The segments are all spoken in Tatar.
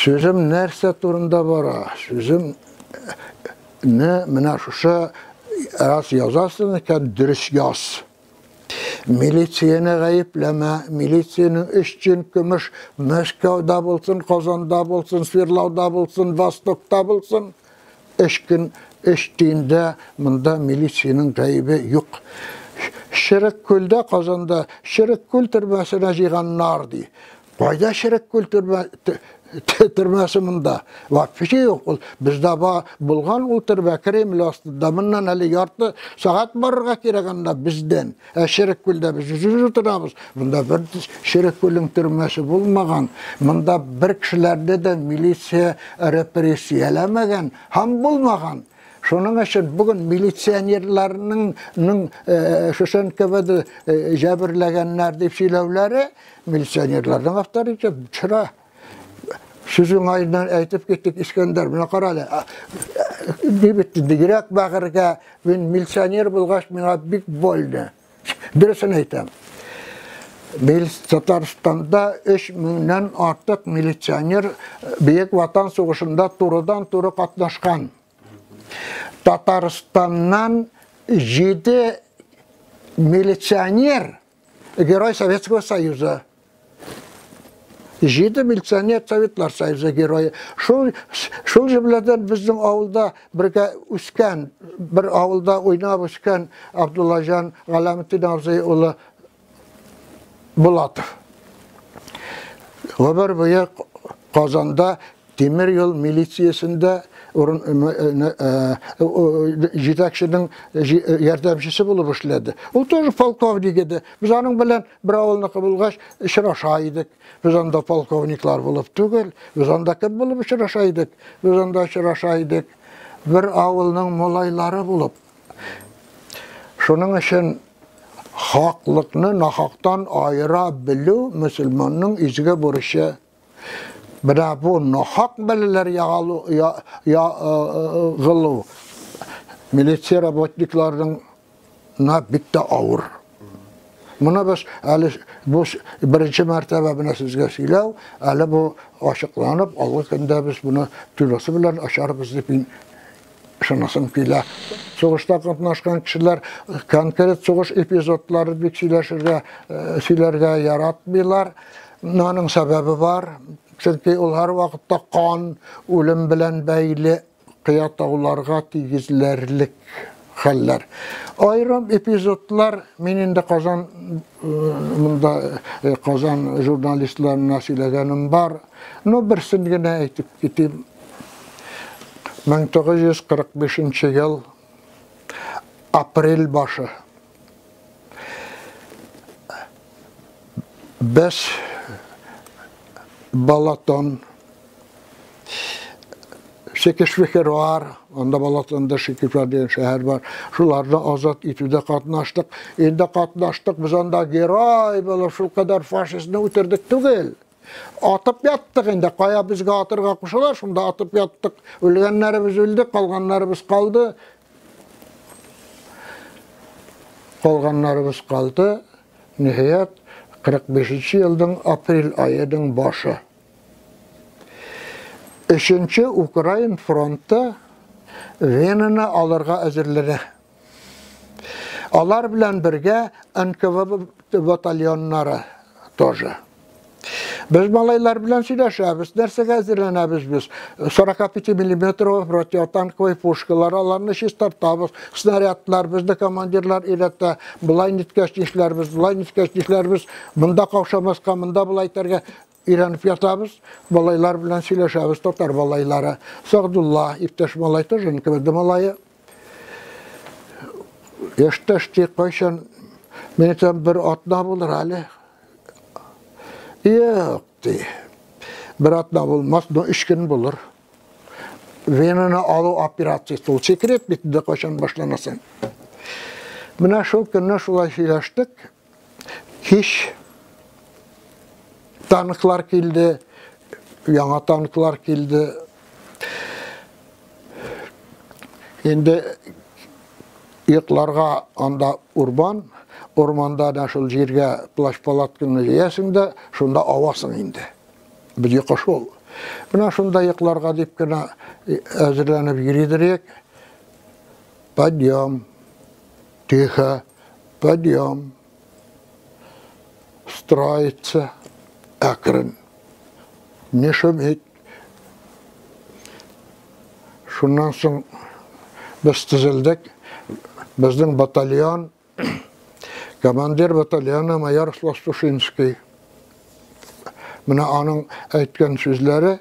Сүзем нәрсә турында бара? Сүзем не менә шушы раз язасың икән, дөрес яз. Милицияне гаепләмә, милициянең өч тиен көмеш Мәскәүдә булсын, Казанда булсын, Свердлауда булсын, Востокта булсын, өч көн, өч тиендә монда милициянең гаебе юк. Черек күлдә, Казанда Черек күл төрмәсенә җыйганнар, ди. Кайда Черек күл төрмәсе монда? Вообще юк ул. Бездә булган ул төрмә Кремль астында. Моннан әле ярты сәгать барырга кирәк анда бездән. Ә Черек күлдә без үзебез утырабыз. Монда бер Черек күлнең төрмәсе булмаган. Монда бер кешеләрне дә милиция репрессияләмәгән һәм булмаган. Шуның өчен бүген милиционерларның шушы НКВД җәберләгәннәр дип сөйләүләре милиционерларның авторитет төшерә. Сүз уңаеннан әйтеп киттек, Искәндәр, менә кара әле. Ни бит инде, йөрәк бәгырьгә, мин милиционер булгач, миңа бик больно. Дөресен әйтәм. Татарстанда 3 меңнән артык милиционер Бөек Ватан сугышында турыдан-туры катнашкан. Татарстаннан 7 милиционер Герой Советского Союза. 7 милиционер Советлар Союзы герое. Шул, шул җөмләдән безнең авылда бергә үскән, бер авылда уйнап үскән Абдуллаҗан Галәметдин абзый улы Булатов. Гомер буе Казанда тимер юл милициясендә урын җитәкченең ярдәмчесе булып эшләде. Ул тоже полковник иде. Без аның белән бер авылныкы булгач очраша идек. Без анда полковниклар булып түгел, без анда кем булып очраша идек? Без анда очраша идек бер авылның малайлары булып. Шуның өчен хаклыкны нахактан аера белү мөселманның изге бурычы. Менә бу нахак бәлаләр ягалу, я, я, гылу милиция работникларының на бик тә авыр. Моны без әле бу беренче мәртәбә менә сезгә сөйләү, әле бу ачыкланып, алгы көндә без моны тулысы белән ачарбыз дип мин ышанасым килә. Сугышта катнашкан кешеләр конкрет сугыш эпизодлары бик сөйләшергә, сөйләргә яратмыйлар. Аның сәбәбе бар. Чөнки ул һәрвакытта кан, үлем белән бәйле кыя тауларга тигезләрлек хәлләр. Аерым эпизодлар мин инде Казан монда Казан журналистларына сөйләгәнем бар. Ну, берсен генә әйтеп китим. 1945 ел апрель башы. Без Балатон, Секешфехервар, анда Балатонда Шекешвар дигән шәһәр бар. Шуларны азат итүдә катнаштык. Инде катнаштык, без анда герой булып шулкадәр фашистны үтердек түгел. Атып яттык инде, кая безгә атырга кушалар, шунда атып яттык. Үлгәннәребез үлде, калганнарыбыз калды. Калганнарыбыз калды. Ниһаять, 45 елның апрель аеның башы. Өченче Украин фронты Венаны алырга әзерләнә. Алар белән бергә НКВД батальоннары тоже. Без малайлар белән сөйләшәбез, нәрсәгә әзерләнәбез без? 45 миллиметровый противотанковый пушкалар, аларны чистартабыз, снарядлар, безне командирлар өйрәтә, болай ниткәч нишләрбез, болай ниткәч нишләрбез, монда каушамаска, монда болай итәргә өйрәнеп ятабыз, малайлар белән сөйләшәбез, татар малайлары. Сагдулла иптәш малай тоже НКВД малае. Яшьтәш ди, кайчан, мин әйтәм, бер атна булыр әле. Юк, ди. Бер атна булмас, но өч көн булыр. Венаны алу операциясе, ул секрет бит инде кайчан башланасын. Менә шул көнне шулай сөйләштек. Кич танклар килде, яңа танклар килде. Инде йокларга анда урман, урманда да шул җиргә плащ-палаткаңны җәясең дә, шунда авасың инде. Бер йокы шул. Менә шунда йокларга дип кенә әзерләнеп йөридер. Подъем. Тихо. Подъем. Строиться. Әкрен. Не шуметь. Шуннан соң без төзелдек. Безнең батальон, командир батальона майор Сластушинский. Менә аның әйткән сүзләре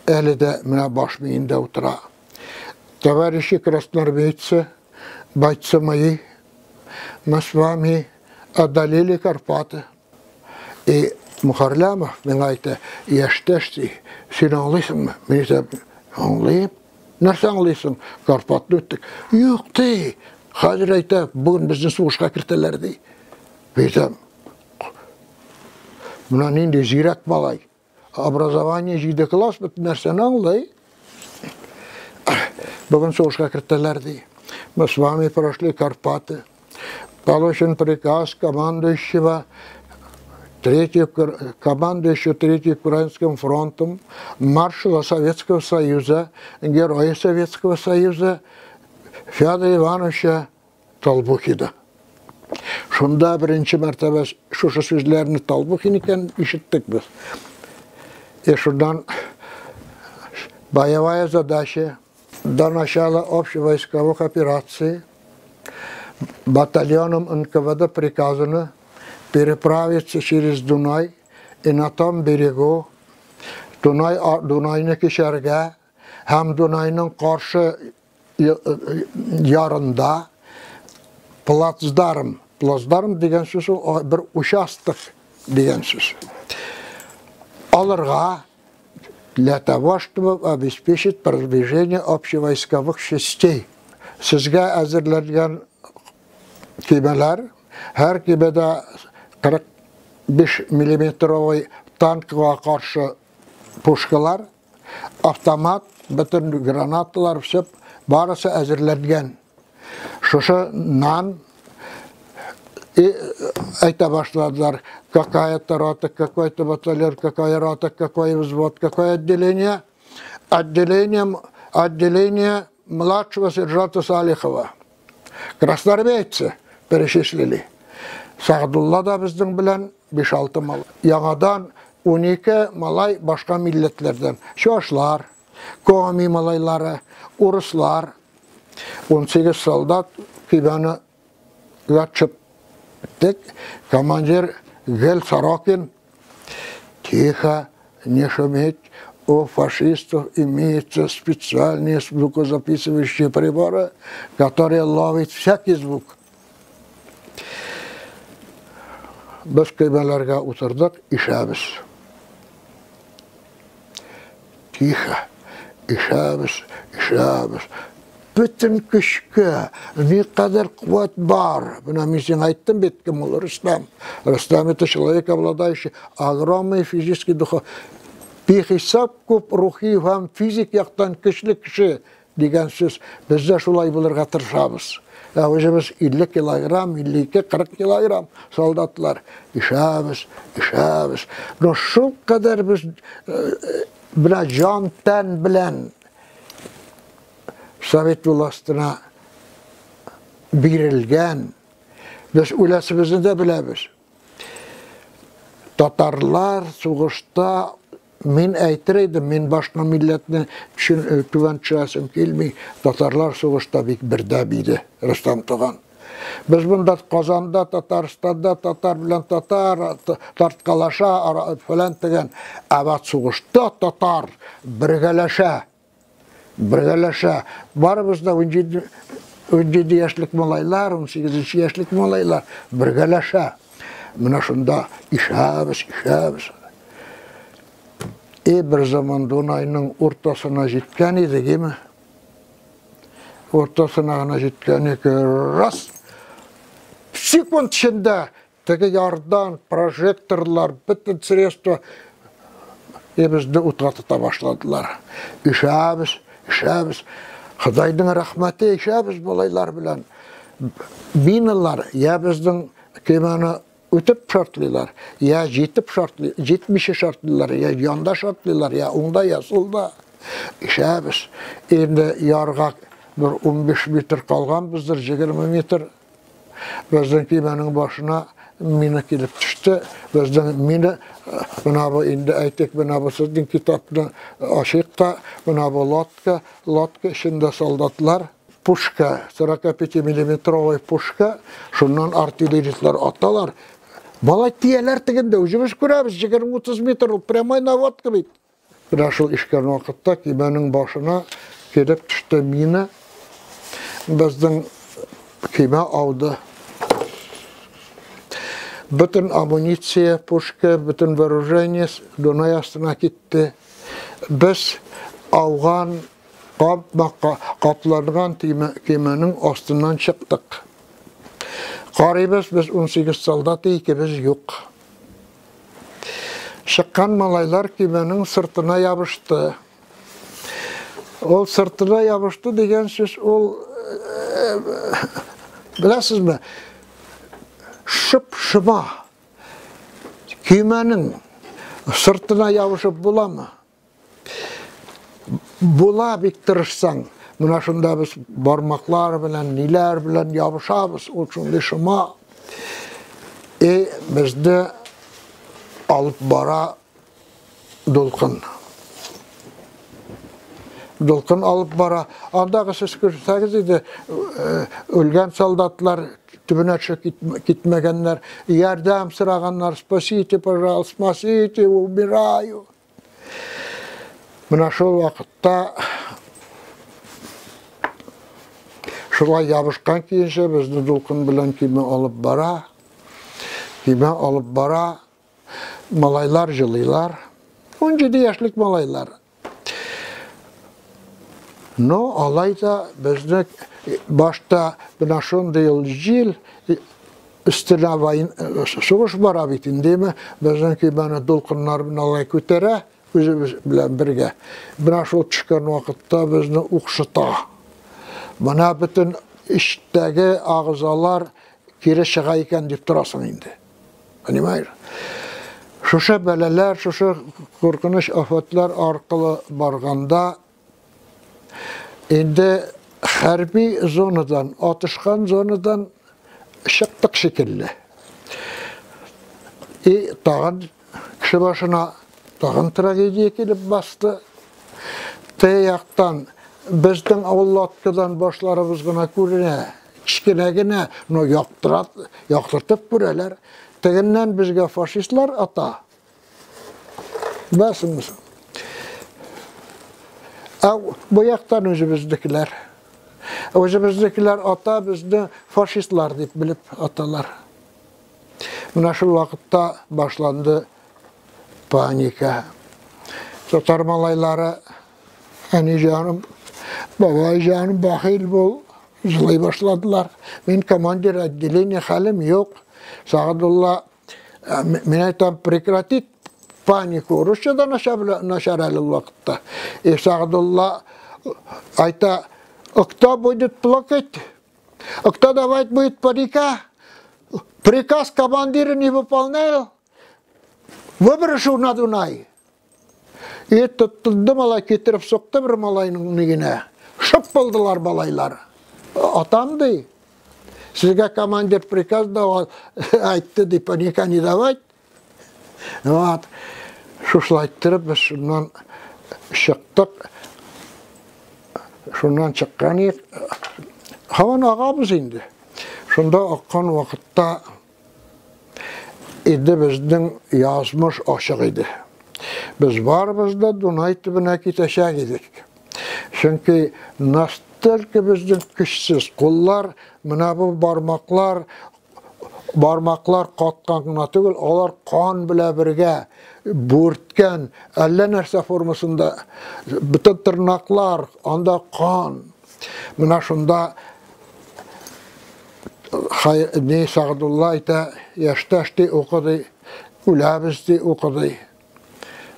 әле дә менә баш миендә утыра. Товарищи красноармейцы, бойцы мои, мы с вами одолели Карпаты. И Мухарлямов миңа әйтә, яшьтәш ди, син аңлыйсыңмы? Мин әйтәм, аңлыйм. Нәрсә аңлыйсың? Карпатны үттек. Юк ди, хәзер әйтә, бүген безне сугышка кертәләр ди. Мин әйтәм, менә нинди зирәк малай. Образование 7 класс, бөтен нәрсәне аңлый. Бүген сугышка кертәләр ди. Мы с вами прошли Карпаты. Получен приказ командующего командующего Третьим Украинским фронтом, маршала Советского Союза, героя Советского Союза Федора Ивановича Толбухина. Шунда беренче мәртәбә шушы сүзләрне Толбухин икән ишеттек без. И шуннан боевая задача до начала общевойсковых операций батальоном НКВД приказано переправиться через Дунай и на том берегу Дунай, Дунайны кичәргә һәм Дунайның каршы ярында плацдарм. Плацдарм дигән сүз ул бер участок дигән сүз. Алырга для того, чтобы обеспечить продвижение общевойсковых частей. Сезгә әзерләнгән көймәләр, һәр көймәдә 45 миллиметровый танкка каршы пушкалар, автомат, бөтен гранаталар, все барысы әзерләнгән. Шушы нан и әйтә башладылар, какая-то рота, какой-то батальон, какая рота, какой взвод, какое отделение. Отделение, отделение младшего сержанта Салихова. Красноармейцы перечислили. Сагдулла да безнең белән 5-6 малай. Яңадан 12 малай башка милләтләрдән. Чуашлар, коми малайлары, урыслар. 18 солдат көймәне төшеп. Командир гел Сорокин: тихо, не шуметь, у фашистов имеются специальные звукозаписывающие приборы, которые ловят всякий звук. Без көймәләргә утырдык, ишәбез. Тихо, ишәбез, ишәбез. Бөтен көчкә, никадәр куәт бар. Менә мин сиңа әйттем бит, кем ул Рөстәм. Рөстәм это человек, обладающий огромной физической духом. Бихисап күп рухи һәм физик яктан көчле кеше дигән сүз. Без дә шулай булырга тырышабыз. Ә үзебез 50 килограмм, 52, 40 килограмм солдатлар. Ишәбез, ишәбез. Но шул кадәр без менә җан тән белән совет властена бирелгән. Без үләсебезне дә беләбез. Татарлар сугышта, мин әйтер идем, мин башка милләтне түбән төшәсем килми. Татарлар сугышта бик бердәм иде, Рөстәм туган. Без монда Казанда, Татарстанда татар белән татар тарткалаша, фәлән дигән. Ә бит сугышта татар бергәләшә. Бергәләшә. Барыбыз да 17 17 яшьлек малайлар, 18 яшьлек малайлар бергәләшә. Менә шунда ишәбез, ишәбез. И бер заман Дунайның уртасына җиткән идек, име? Уртасына гына җиткән ике, раз! Секунд эчендә теге ярдан прожекторлар, бөтен средства и безне утка тота башладылар. Ишәбез, ишәбез. Ходайның рәхмәте, ишәбез малайлар белән. Миналар я безнең көймәне үтеп шартлыйлар, я җитеп шартлый, җитмичә шартлыйлар, я янда шартлыйлар, я уңда, я сулда. Ишәбез. Инде ярга бер 15 метр калганбыздыр, 20 метр. Безнең көймәнең башына мина килеп төште. Безнең мина, менә бу инде әйтик, менә бу сезнең китапны ачыйк та, менә бу лодка, лодка эчендә солдатлар, пушка, 45-миллиметровый пушка, шуннан артиллеристлар аталар. Малай тияләр тегендә, үзебез күрәбез, 20-30 метр, ул прямой наводка бит. Менә шул ишкән вакытта көймәнең башына килеп төште мина. Безнең көймә ауды. Бөтен амуниция, пушка, бөтен вооружение Дунай астына китте. Без ауган, капланган көймәнең астыннан чыктык. Карыйбыз, без 18 солдат, икебез юк. Чыккан малайлар көймәнең сыртына ябышты. Ул сыртына ябышты дигән сүз ул, беләсезме, шып-шыма. Көймәнең сыртына ябышып буламы? Була бик тырышсаң. Менә шунда без бармаклар белән, ниләр белән ябышабыз, ул шундый шома. И безне алып бара дулкын. Дулкын алып бара. Андагы сез күрсәгез иде, үлгән солдатлар төбенә төшеп китмәгәннәр, ярдәм сораганнар, спасите, пожалуйста, спасите, умираю. Менә шул вакытта шулай ябышкан киенчә безне дулкын белән көймә алып бара. Көймә алып бара. Малайлар җылыйлар. 17 яшьлек малайлар. Но алай да безне башта менә шундый ел җил өстенә сугыш бара бит индеме, безнең көймәне дулкыннар белән алай күтәрә, үзебез белән бергә. Менә шул төшкән вакытта безне укшыта. Менә бөтен эчтәге агызалар кире чыга икән дип торасың инде. Понимаешь? Шушы бәлаләр, шушы куркыныч афәтләр аркылы барганда инде хәрби зонадан, атышкан зонадан чыктык шикелле. И тагын кеше башына тагын трагедия килеп басты. Те яктан безнең авыл лодкадан башларыбыз гына күренә, кечкенә генә, но яктыртып күрәләр. Тегеннән безгә фашистлар ата. Беләсеңме? Ә бу яктан үзебезнекеләр. Үзебезнекеләр ата, безне фашистлар дип белеп аталар. Менә шул вакытта башланды паника. Татар малайлары, әни җаным, бабай җаным, бахил бул, җылый башладылар. Мин командир отделения, хәлем юк. Сагадулла, мин әйтәм, прекратить панику. Русча да начар әле ул вакытта. И Сагадулла әйтә, кто будет плакать? Кто давать будет парика? Приказ командира не выполнял? Выброшу на Дунай. И тоттырды малай, китереп сукты бер малайның нигенә. Шып булдылар малайлар. Атам ди. Сезгә командир приказ давал, әйтте ди, паника не давать. Вот. Шушылай иттереп без шуннан чыктык. Шуннан чыккан идек. Һаман агабыз инде. Шунда аккан вакытта инде безнең язмыш ачык иде. Без барыбыз да Дунай төбенә китәчәк идек. Чөнки настолько безнең көчсез куллар, менә бу бармаклар, бармаклар каткан гына түгел, алар кан белән бергә бүрткән, әллә нәрсә формасында, бөтен тырнаклар, анда кан. Менә шунда не Сагадулла әйтә, яшьтәш ди, укыды, үләбез ди, укыды.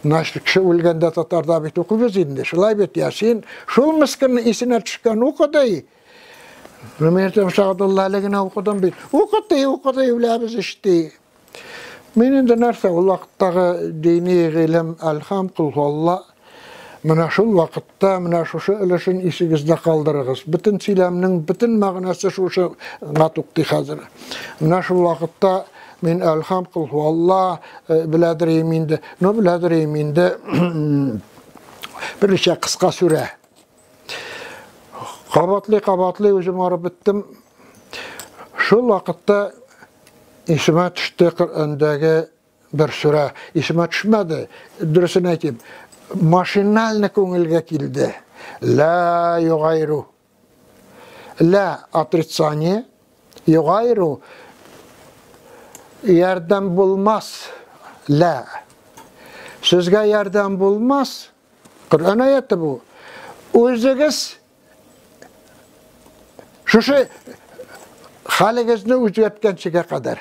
Наш кеше үлгәндә татарда бит укыйбыз инде, шулай бит, Ясин, шул мескеннең исенә төшкән укыды. Мин әйтәм, Сагадулла әле генә укыдым бит. Укыды, укыды, үләбез ишти. Мин инде нәрсә, ул вакыттагы дини гыйлем әлхам кул Алла. Менә шул вакытта менә шушы өлешен исегездә калдырыгыз. Бөтен сөйләмнең бөтен мәгънәсе шушыга туктый хәзер. Менә шул вакытта мин әлхам кул Алла беләдер инде. Ну беләдер инде. Берничә кыска сүрә. Кабатлый-кабатлый үзем арып беттем. Шул вакытта исемә төште Коръәндәге бер сүрә. Исемә төшмәде, дөресен әйтим. Машинально күңелгә килде. Ла югайру. Ла отрицание, югайру ярдәм булмас. Ла. Сезгә ярдәм булмас. Коръән аяты бу. Үзегез шушы хәлегезне үзгәрткәнчегә кадәр.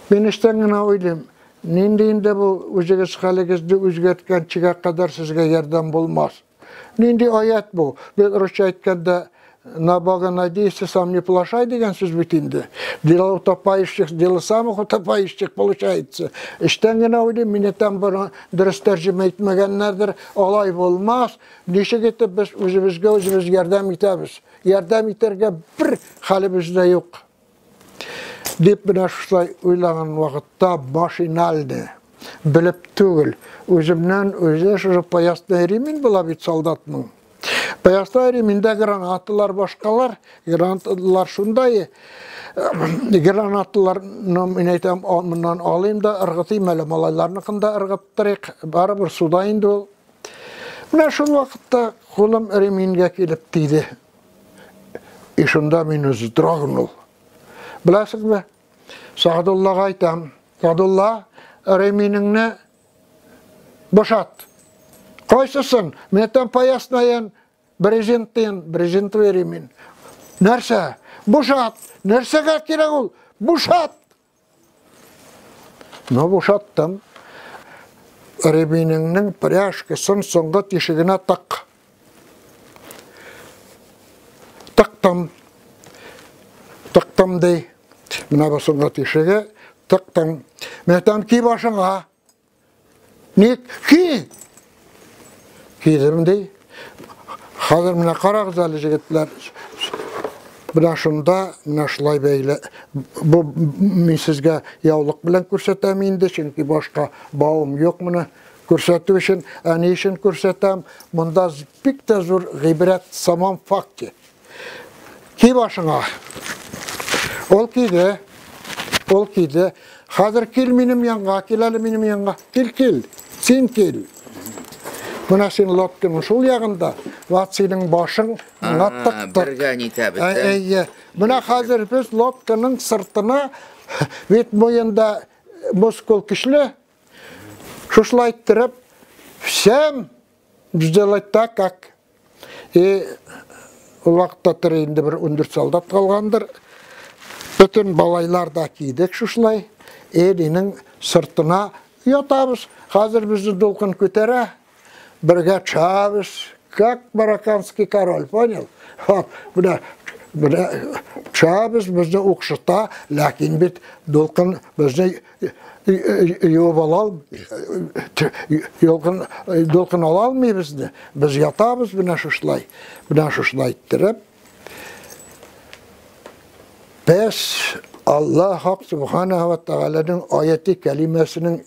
Мин эштән генә уйлыйм, нинди инде бу үзегез хәлегезне үзгәрткәнчегә кадәр сезгә ярдәм булмас. Нинди аят бу? Без русча әйткәндә, на Бога надейся, сам не плашай дигән сүз бит инде. Дело утопающих, дело самых утопающих получается. Эштән генә уйлыйм, мине там бер дөрес тәрҗемә итмәгәннәрдер, алай булмас. Ничек итеп без үзебезгә үзебез ярдәм итәбез? Ярдәм итәргә бер хәлебез дә юк. Дип менә шулай уйлаган вакытта машинальне белеп түгел, үземнән үзе шушы поясный ремень була бит солдатның. Поясный ремендә гранаталар башкалар, гранаталар шундай, гранаталарны мин әйтәм, моннан алыйм да ыргытыйм әле, малайларныкын да ыргыттырыйк, барыбер суда инде ул. Менә шул вакытта кулым ременгә килеп тиде. И шунда мин вздрогнул. Беләсезме? Садуллага әйтәм, Садулла, ременеңне бошат. Кайсысын? Мин әйтәм, пояснаен, брезентын, брезентовый ремень. Нәрсә? Бушат. Нәрсәгә кирәк ул? Бушат. Ну, бушаттым. Ременеңнең пряжкасын соңгы тишегенә тык. Тыктым. Тыктым ди. Менә бу соңгы тишеге. Тыктым. Мен әйтәм, ки башыңа. Ник? Ки! Кидем ди. Хәзер менә карагыз әле, җегетләр. Менә шунда, менә шулай бәйле. Бу мин сезгә яулык белән күрсәтәм инде, чөнки башка бавым юк моны күрсәтү өчен. Ә ни өчен күрсәтәм? Монда бик тә зур гыйбрәт самом факте. Ки башыңа. Ул киде. Ул киде. Хәзер кил минем янга, кил әле минем янга. Кил, кил. Син кил. Менә син лодканың шул ягында, вот синең башың мына тык-тык. Бергә нитәбез. Әйе. Менә хәзер без лодканың сыртына, бит муенда мускул көчле, шушылай иттереп, всем сделать так, как И ул вакытта тере инде бер 14 солдат калгандыр. Бөтен балайлар да кидек шушылай. Элинең сыртына ятабыз. Хәзер безне дулкын күтәрә. Бергә төшәбез. Как марокканский король, понял? Вот, менә менә төшәбез, безне укшыта, ләкин бит дулкын безне юып ала юлкын дулкын ала алмый безне. Без ятабыз менә шушылай. Менә шушылай иттереп. Без Аллаһ Хак Субханаһу ва Тааляның аяты кәлимәсенең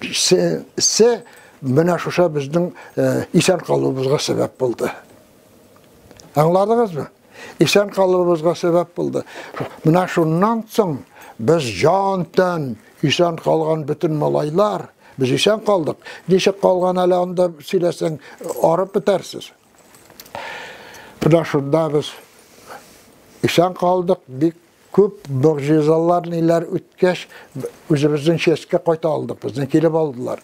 се менә шушы безнең исән калуыбызга сәбәп булды. Аңладыгызмы? Исән калуыбызга сәбәп булды. Менә шуннан соң без җан-тән исән калган бөтен малайлар, без исән калдык. Ничек калган әле анда сөйләсәң, арып бетәрсез. Менә шунда без исән калдык, бик күп могҗизалар ниләр үткәч, үзебезнең ческә кайта алдык, безне килеп алдылар.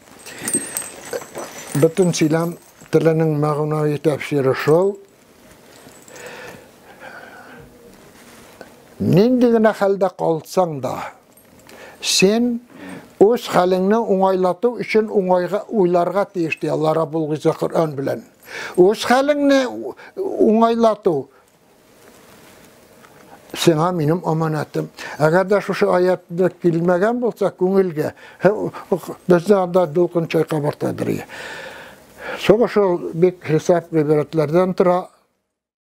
Бөтен сөйләм теленең мәгънәви тәфсире шул. Нинди генә хәлдә калсаң да, сен үз хәлеңне уңайлату өчен уңайга уйларга тиеш, ди Алла Раббул Гыйззә Коръән белән. Үз хәлеңне уңайлату. Сиңа минем аманатым. Әгәр дә шушы аятны килмәгән булса күңелгә, безне анда дулкын чайкап артадыр. Сугыш ул бик хисап гыйбрәтләрдән тора.